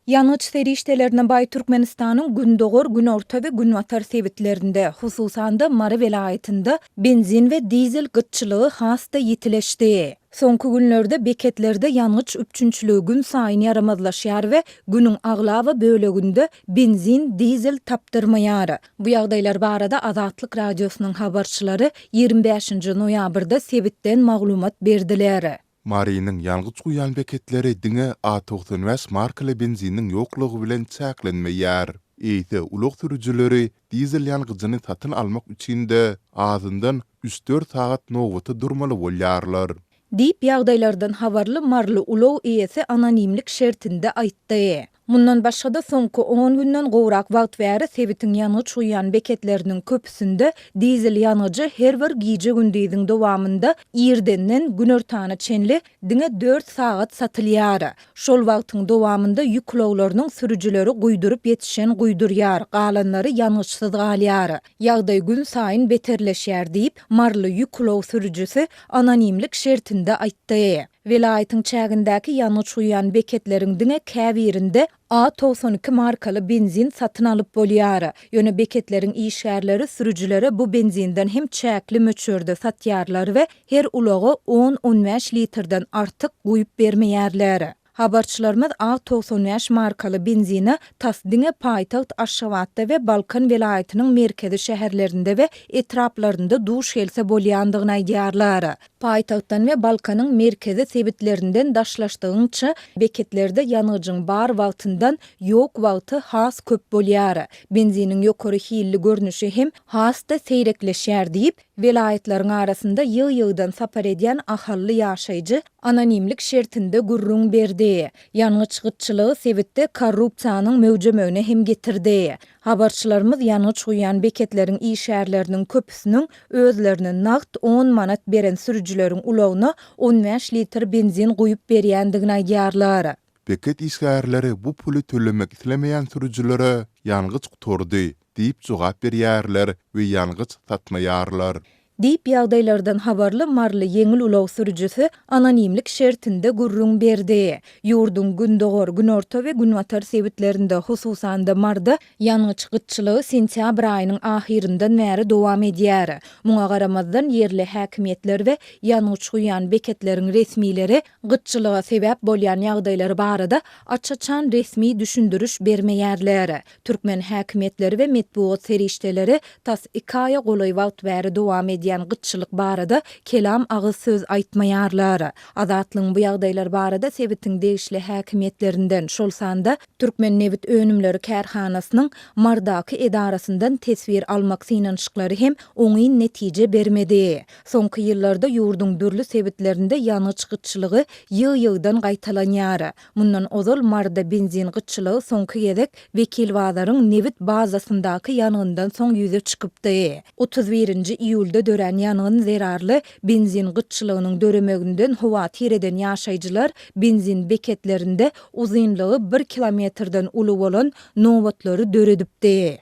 Ýangyç serişdelerine baý Türkmenistanyň gündogar, günorta we günbatar sebitlerinde, hususan-da, Mary welaýatynda benzin we dizel gytçylygy has-da ýitileşdi. Soňky günlerde beketlerde ýangyç üpjünçiligi günsaýyn ýaramazlaşýar we günüň aglaba böleginde benzin, dizel tapdyrmaýar. Bu ýagdaýlar barada Azatlyk Radiosynyň habarçylary 25-nji noýabrda sebitden maglumat berdiler. Marynyň ýangyç guýýan beketleri diňe A 95 markaly benziniň ýoklugy bilen çäklenmeýär. Eýse, ulag sürüjileri dizel ýangyjyny satyn almak üçin-de azyndan üç-dört sagat nobata durmaly bolýarlar. Diýip, ýagdaýlardan habarly maryly ulag eýesi anonimlik şertinde aýtdy. Mundan başga-da, soňky on günden gowrak wagt bäri sebitiň ýangyç guýýan beketleriniň köpüsinde dizel ýangyjy her bir gije-gündiziň dowamynda irdenden günortana çenli diňe dört sagat satylýar. Şol wagtyň dowamynda ýük ulaglarynyň sürüjileri guýduryp ýetişen guýdurýar, galanlary ýangyçsyz galýar. Ýagdaý günsaýyn beterleşýär diýip, maryly ýük ulag sürüjisi anonimlik şertinde aýtdy. Welaýatyň çägindäki ýangyç guýýan beketleriň diňe käbirinde A 92 markaly benzin satyn alyp bolýar. Ýöne beketleriň işgärleri sürüjilere bu benzinden hem çäkli möçberde satýarlar we her ulaga on-on bäş litrden artyk guýup bermeýärler. Habarçylarymyz A 95 markaly benzine tas diňe paýtagt Aşgabatda we Balkan welaýatynyň merkezi şäherlerinde we etraplarynda duş gelse bolýandygyny aýdýarlar. Paýtagtdan we Balkanyň merkezi sebitlerinden daşlaşdygyňça beketlerde ýangyjyň bar wagtyndan ýok wagty has köp bolýar. Benziniň ýokary hilli görnüşi hem has-da seýrekleşýär diýip, welaýatlaryň arasynda ýygy-ýygydan sapar edýän ahally ýaşaýjy anonimlik şertinde gürrüň berdi. Ýangyç gytçylygy sebitde korrupsiýanyň möwjemegine hem getirdi. Habarçylarymyz ýangyç guýýan beketleriň işgärleriniň köpüsiniň özlerine nagt on manat beren sürüjileriň ulagyna on bäş litr benzin guýup berýändigini aýdýarlar. Beket işgärleri bu puly tölemek islemeýän sürüjilere ýangyç gutardy diýip jogap berýärler we ýangyç satmaýarlar. Diýip, ýagdaýlardan habarly maryly ýeňil ulag sürüjisi anonimlik şertinde gürrüň berdi. Ýurduň gündogar, günorta we günbatar sebitlerinde, hususan-da Maryda ýangyç gytçylygy sentýabr aýynyň ahyryndan bäri dowam edýär. Muňa garamazdan, ýerli häkimiýetler we ýangyç guýýan beketleriň resmileri gytçylyga sebäp bolýan ýagdaýlar barada aç-açan resmi düşündiriş bermeýärler. Türkmen häkimiýetleri we metbugat serişdeleri tas iki aýa golaý wagt bäri dowam edýän gytçylyk barada kelam agyz söz aýtmaýarlar. Azatlygyň bu ýagdaýlar barada sebitiň degişli häkimiýetlerinden, şol sanda Türkmennebitönümleri kärhanasynyň Mardaky edarasyndan teswir almak synanyşyklary hem oňyn netije bermedi. Soňky ýyllarda ýurduň dürli sebitlerinde ýangyç gytçylygy ýygy-ýygydan gaýtalanýar. Mundan ozal Maryda benzin gytçylygy soňky gezek Wekilbazaryň nebit bazasyndaky ýangyndan soň ýüze çykypdy. 31-nji iýulda dörän ýangyn zerarly benzin gytçylygynyň döremeginden howatyr eden ýaşaýjylar benzin beketlerinde uzynlygy bir kilometrden uly bolan nobatlary döredipdi.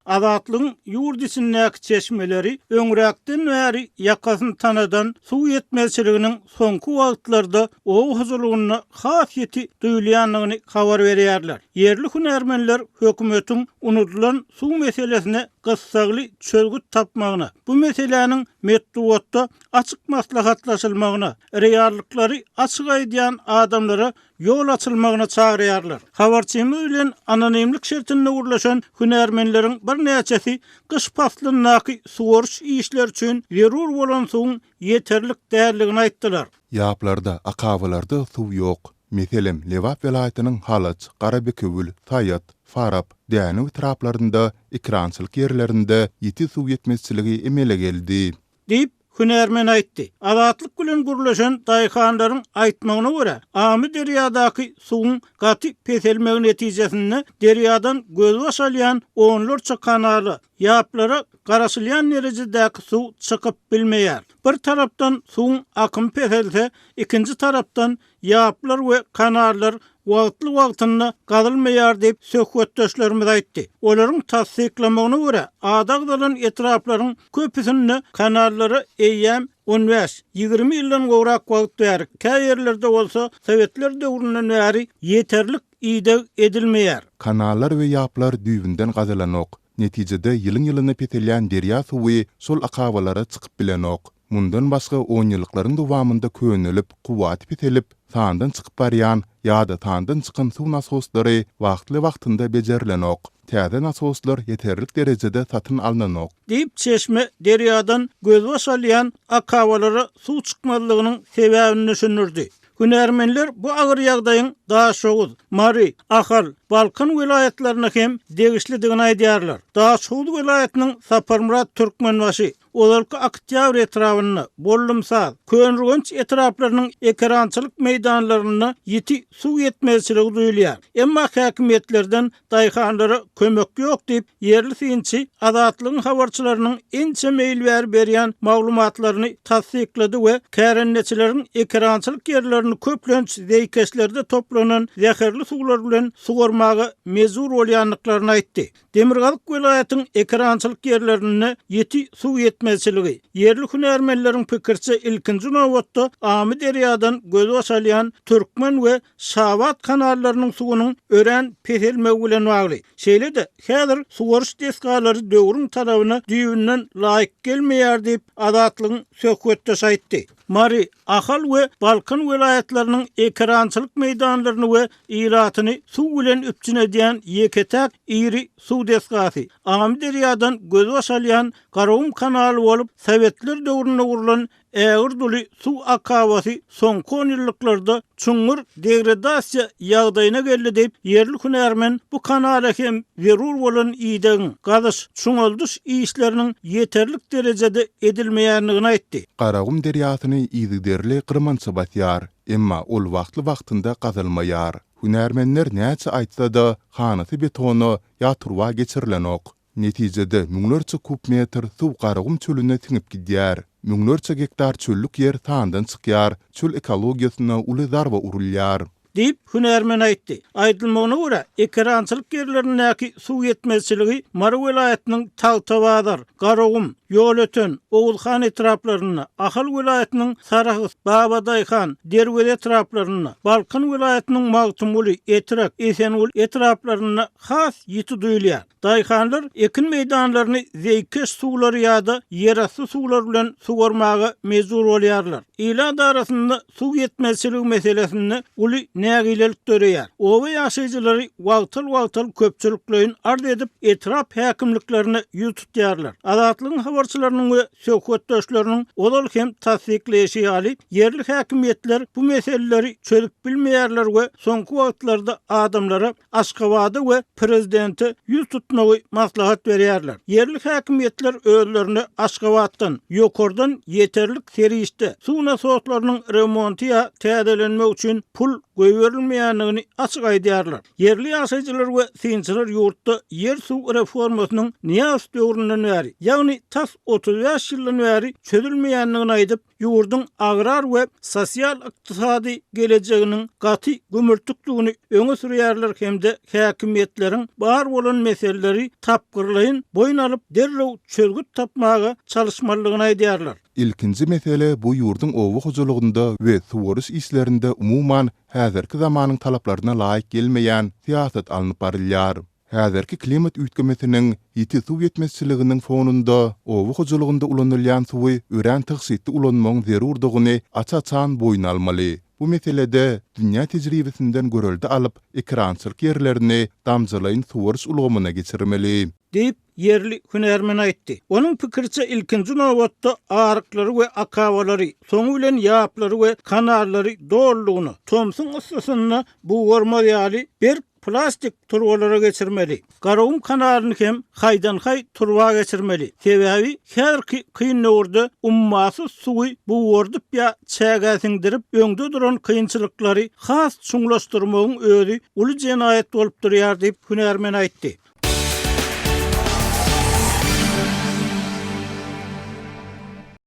Azatlygyň ýurt içindäki çeşmeleri öňräkden bäri ýakasyny tanadan suw ýetmezçiliginiň soňky wagtlarda oba hojalygynda has ýiti duýulýandygyny habar berýärler. Ýerli hünärmenler hökümetiň unudylan suw meselesine gyssagly çözgüt tapmagyna, bu meseläniň metbugatda açyk maslahatlaşylmagyna, reallyklary açyk aýdýan adamlara ýol açylmagyna çagyrýarlar. Habarçymyz bilen anonimlik şertinde gürleşen hünärmenleriň birnäçesi gyş paslyndaky suwaryş işleri üçin zerur bolan suwuň ýeterlik däldigini aýtdylar. Ýaplarda, akabalarda suw ýok. Meselem, Lebap welaýatynyň Halaç, Garabekewül, Saýat, Farap, Dänew etraplarynda ekerançylyk ýerlerinde ýiti suw ýetmezçiligi emele geldi. Diýip, hünärmen aýtdy. Azatlyk bilen gürleşen daýhanlaryň aýtmagyna görä, Amyderýadaky suwuň gaty peselmegi netijesinde derýadan gözbaş alýan onlarça kanala, ýaplara garaşylýan derejedäki suw çykyp bilmeýär. Bir tarapdan suwuň akymy peselse, ikinji tarapdan ýaplar we kanallar wagtly-wagtynda gazylmaýar diýip, söhbetdeşlerimiz aýtdy. Olaryň tassyklamagyna görä, ady agzalan etraplaryň köpüsinde kanallara eýýäm On bäş, 20 ýyldan gowrak wagt bäri, kä ýerlerde bolsa sowetler döwründen bäri ýeterlik ideg edilmeýär. Kanallar we ýaplar düýbünden gazylanok. Netijede ýylyň-ýylyna peselýän derýa suwy şol akabalara çykyp bilenok. Mundan başga onýyllyklaryň dowamynda könelip, kuwwaty peselip, sandan çykyp barýan ýa-da sandan çykan suw nasoslary wagtly-wagtynda bejerilenok. Täze nasoslar ýeterlik derejede satyn alnanok. Diýip, çeşme derýadan gözbaş alýan akabalara suw çykmazlygynyň sebäbini düşündirdi. Hünärmenler bu agyr ýagdaýyň Daşoguz, Mary, Ahal, Balkan welaýatlaryna hem degişlidigini aýdýarlar. Daşoguz welaýatynyň Saparmyrat Türkmenbaşy, ozalky Oktýabr etrabynda, Bollumsaz, Köneürgenç etraplarynyň ekerançylyk meýdanlarynda ýiti suw ýetmezçiligi duýulýar. Emma häkimiýetlerden daýhanlara kömek ýok diýip, ýerli synçy Azatlygyň habarçylarynyň ençeme ýyl bäri berýän maglumatlaryny tassyklady we kärendeçileriň ekerançylyk ýerlerini köplenç zeýkeşlerde toplanan zäherli suwlar bilen suwarmaga mejbur bolýandyklaryny aýtdy. Demirgazyk welaýatyň ekerançylyk ýerlerinde ýiti suw ýetmezçiligi, ýerli hünärmenleriň pikiriçe, ilkinji nobatda Amyderýadan gözbaş alýan Türkmen we Şabat kanallarynyň suwunyň örän peselmegi bilen bagly. Şeýle-de, häzir suwaryş desgalary döwrüň talabyna düýbünden laýyk gelmeýär diýip, Azatlygyň söhbetdeşi aýtdy. Mary, Ahal we Balkan welaýatlarynyň ekerançylyk meýdanlaryny we ilatyny suw bilen üpjün edýän ýeke-täk iri suw desgasy, Amyderýadan gözbaş alýan Garagum kanaly bolup, sowetler döwründe gurlan ägirt uly suw akabasy soňky onýyllyklarda çuňňur degradasiýa ýagdaýyna geldi diýip, ýerli hünärmen bu kanala hem zerur bolan idegiň, gazyş, çuňaldyş işleriniň ýeterlik derejede edilmeýändigini aýtdy. Garagum derýasyny yzygiderli gyrmança basýar, emma ol wagtly-wagtynda gazylmaýar. Hünärmenler näçe aýtsa-da, hanasy betona ýa turba geçirilenok. Netijede, müňlerçe kub metr suw Garagum çölüne siňip gidýär. Müňlerçe gektar çöllük ýer sandan çykýar, çöl ekologiýasyna uly zarba urulýar. Diýip, hünärmen aýtdy. Aýdylmagyna görä, ekerançylyk ýerlerindäki suw ýetmezçiligi Mary welaýatynyň Tagtabazar, Garagum, Ýolöten, Oguzhan etraplarynda, Ahal welaýatynyň Sarahs, Babadaýhan, Derweze etraplarynda, Balkan welaýatynyň Magtymguly, Etrek, Esenguly etraplarynda has ýiti duýulýar. Daýhanlar ekin meýdanlaryny zeýkeş suwlary ýa-da ýerasty suwlar bilen suwarmaga mejbur bolýarlar. Ilat arasynda suw ýetmezçiligi meselesinde uly nägilelik döreýär. Oba ýaşaýjylary wagtal-wagtal köpçülikleýin arz edip, etrap häkimliklerine ýüz tutýarlar. Azatlygyň habarçylarynyň we söhbetdeşleriniň ozal hem tassyklaýşy ýaly, ýerli häkimiýetler bu meseleleri çözüp bilmeýärler we soňky wagtlarda adamlara Aşgabada we prezidente ýüz tutmagy maslahat berýärler. Ýerli häkimiýetler özlerine Aşgabatdan, ýokardan ýeterlik serişde, suw nasoslarynyň remonty ýa täzelenmegi üçin pul goýberilmeýändigini açyk aýdýarlar. Ýerli ýaşaýjylar we synçylar ýurtda ýer-suw reformasynyň Nyýazow döwründen bäri, ýagny tas 35 ýyldan bäri çözülmeýändigini aýdyp, ýurduň agrar we sosial-ykdysady gelejeginiň gaty gümürtikdigini öňe sürýärler hem-de häkimiýetleriň bar bolan meseleleri tapgyrlaýyn boýun alyp, derrew çözgüt tapmaga çalyşmalydygyny aýdýarlar. Ilkinji mesele bu ýurduň oba hojalygynda we suwaryş işlerinde umuman häzirki zamanyň talaplaryna laýyk gelmeýän syýasat alnyp barylýar. Häzirki klimat üýtgemesiniň, ýiti suw ýetmezçiliginiň fonunda oba hojalygynda ulanylýan suwy örän tygşytly ulanmagyň zerurdygyny aç-açan boýun almaly. Bu meselede dünýä tejribesinden görelde alyp, ekerançylyk ýerlerini damjalaýyn suwaryş ulgamyna geçirmeli. Diýip, ýerli hünärmen aýtdy. Onuň pikiriçe, ilkinji nobatda aryklary we akabalary, soňy bilen ýaplary we kanallary dolulygyna, tomsuň yssysynda bugarmaz ýaly berk Plastik turbalara geçirmeli. Garagum kanalyny hem haýdan-haý turba geçirmeli. Sebäbi häzirki kyn döwürde ummasyz suwy bugardyp ýa çägä siňdirip, öňde duran kynçylyklary has çuňlaşdyrmagyň özi uly jenaýat bolup durýar diýip, hünärmen aýtdy.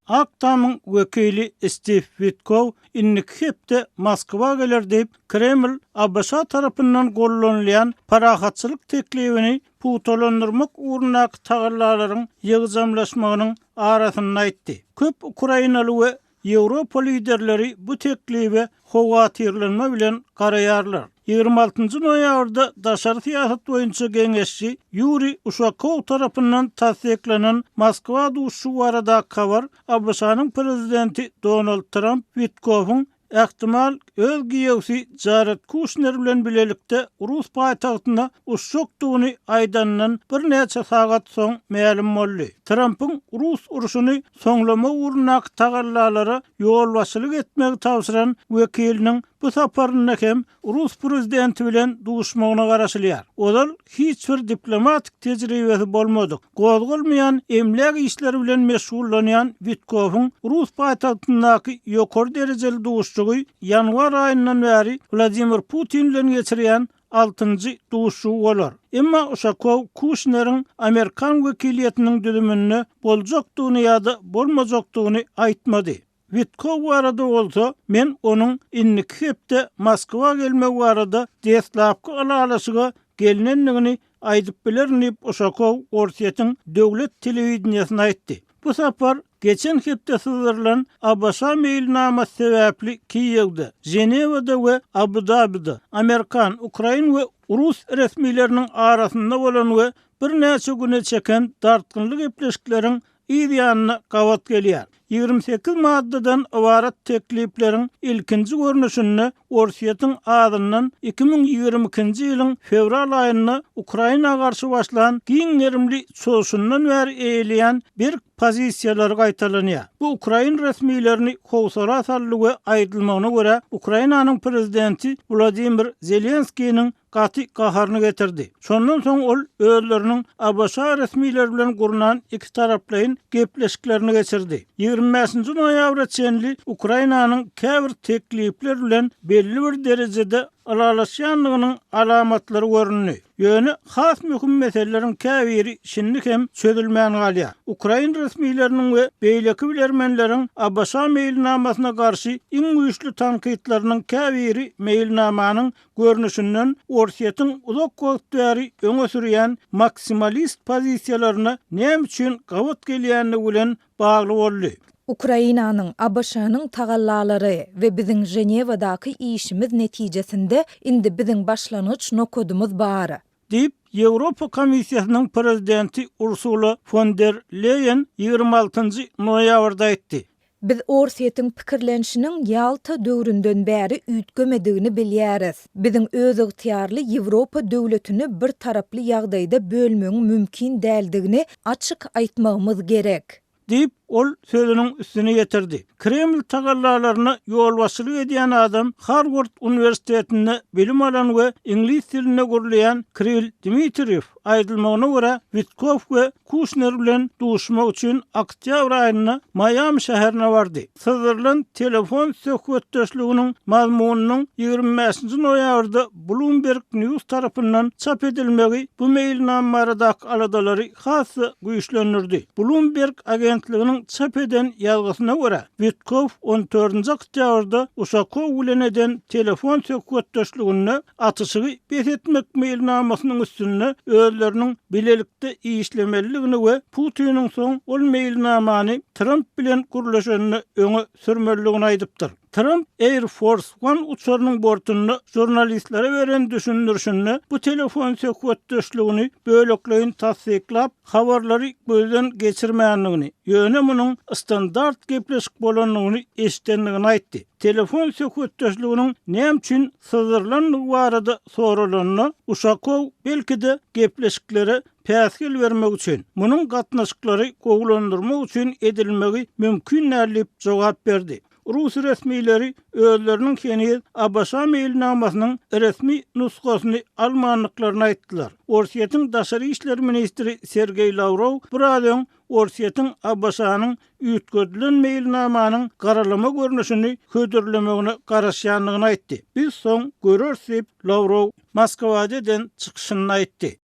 Ak Tamyň wekili Stiw Witkow indiki hepde Moskwa geler diýip, Kreml ABŞ tarapyndan gollanylýan parahatçylyk teklibini pugtalandyrmak ugrundaky tagallalaryň ýygjamlaşmagynyň arasynda aýtdy. Köp ukrainaly we Ýewropa liderleri bu teklibe howatyrlanma bilen garaýarlar. 26 noýabrda daşary syýasat boýunça geňeşçi Ýuriý Uşakow tarapyndan tassyklanan Moskwa duşuşygy baradaky habar ABŞ-nyň prezidenti Donald Tramp Witkowyň ähtimal, öz giýewsi Jared Kuşner bilen bilelikde rus paýtagtyna uçjakdygyny aýdanyndan birnäçe sagat soň mälim boldy. Trampyň rus urşuny soňlamak ugrundaky tagallalara ýolbaşçylyk etmegi tabşyran wekiliniň bu saparynda hem rus prezidenti bilen duşmagyna garaşylýar. Ozal hiç bir diplomatik tejribesi bolmadyk, gozgalmaýan emläk işleri bilen meşgullanýan Witkowyň rus paýtagtyndaky ýokary derejeli duşuşygy ýanwar aýyndan bäri Wladimir Putin bilen geçirýän altynjy duşuşygy bolar. Emma Uşakow Kuşneriň amerikan wekiliýetiniň düzüminde boljakdygyny ýa-da bolmajakdygyny aýtmady. Witkow barada bolsa, men onuň indiki hepde Moskwa gelmegi barada deslapky ylalaşyga gelnendigini aýdyp bilerin diýip, Uşakow Orsýetiň döwlet telewideniýesine aýtdy. Bu sapar geçen hepde syzdyrylan ABŞ meýilnamasy sebäpli Kiýewde, Ženewada we Abu-Dabide amerikan, ukrain we rus resmileriniň arasynda bolan we birnäçe güne çeken dartgynly gepleşikleriň yz ýanyna gabat gelýär. 28 maddadan ybarat teklipleriň ilkinji görnüşinde Orsýetiň azyndan 2022-nji ýylyň fewral aýynda Ukraina garşy başlan giň gerimli çozuşyndan bäri eýeleýän berk pozisiýalary gaýtalanýar. Bu ukrain resmilerini howsala saldy we aýdylmagyna görä, Ukrainanyň prezidenti Wladimir Zelenskiniň gaty gaharyny getirdi. Şondan soň ol özleriniň ABŞ resmileri bilen gurnan ikitaraplaýyn gepleşiklerini geçirdi. 25-nji noýabra çenli Ukrainanyň käbir teklipler bilen belli bir derejede ylalaşýandygynyň alamatlary göründi. Ýöne has möhüm meseleleriň käbiri şindi hem çözülmän galýar. Ukrain resmileriniň we beýleki bilermenleriň ABŞ meýilnamasyna garşy iň güýçli tankytlarynyň käbiri meýilnamanyň görnüşinden Orsýetiň uzak wagt bäri öňe sürýän maksimalist pozisiýalaryna näme üçin gabat gelýändigi bilen bagly boldy. Ukrainanyň, ABŞ-nyň tagallalary we biziň Ženewadaky işimiz netijesinde indi biziň başlangyç nokadymyz bar. Diýip, Ýewropa Komissiýasynyň prezidenti Ursula fon der Leýen 26 noýabrda aýtdy. Biz Orsýetiň pikirlenişiniň Ýalta döwründen bäri üýtgemedigini bilýäris. Biziň özygtyýarly Ýewropa döwletini bir taraply ýagdaýda bölmegiň mümkin däldigini açyk aýtmagymyz gerek. Diýip, ol sözüniň üstüni ýetirdi. Kreml tagallalaryna ýolbaşçylyk edýän adam Harward uniwersitetinde bilim alan we iňlis dilinde gürleýän Kirill Dmitriýew Aýdylmagyna görä, Witkow we Kuşner bilen duşmak üçin oktýabr aýynda Maýami şäherine bardy. Syzdyrylan telefon söhbetdeşliginiň mazmunynyň 25-nji noýabrda Bloomberg News tarapyndan çap edilmegi bu meýilnama baradaky aladalary has-da güýçlendirdi. Bloomberg agentliginiň çap eden ýazgysyna görä, Witkow on dördünji oktýabrda Uşakow bilen eden telefon söhbetdeşliginde atyşygy bes etmek meýilnamasynyň üstünde özleriniň bilelikde işlemelidigini we Putiniň soň ol meýilnamany Tramp bilen gürleşende öňe sürmelidigini aýdypdyr. Tramp Air Force One uçarynyň bortunda žurnalistlere beren düşündirişinde bu telefon söhbetdeşligini bölekleýin tassyklap, habarlary gözden geçirmändigini, ýöne munuň standart gepleşik bolandygyny eşidendigini aýtdy. Telefon söhbetdeşliginiň näme üçin syzdyrylandygy barada soralanda, Uşakow belki-de gepleşiklere päsgel bermek üçin, munuň gatnaşyklary gowulandyrmak üçin edilmegi mümkin däl diýip jogap berdi. Rus resmileri özleriniň heniz ABŞ meýilnamasynyň resmi nusgasyny almandyklaryny aýtdylar. Orsýetiň daşary işler ministri Sergeý Lawrow biraz öň Orsýetiň ABŞ-nyň üýtgedilen meýilnamanyň garalama görnüşini hödürlemegine garaşýandygyny aýtdy. Biz soň göreris diýip, Lawrow Moskwada eden çykyşynda aýtdy.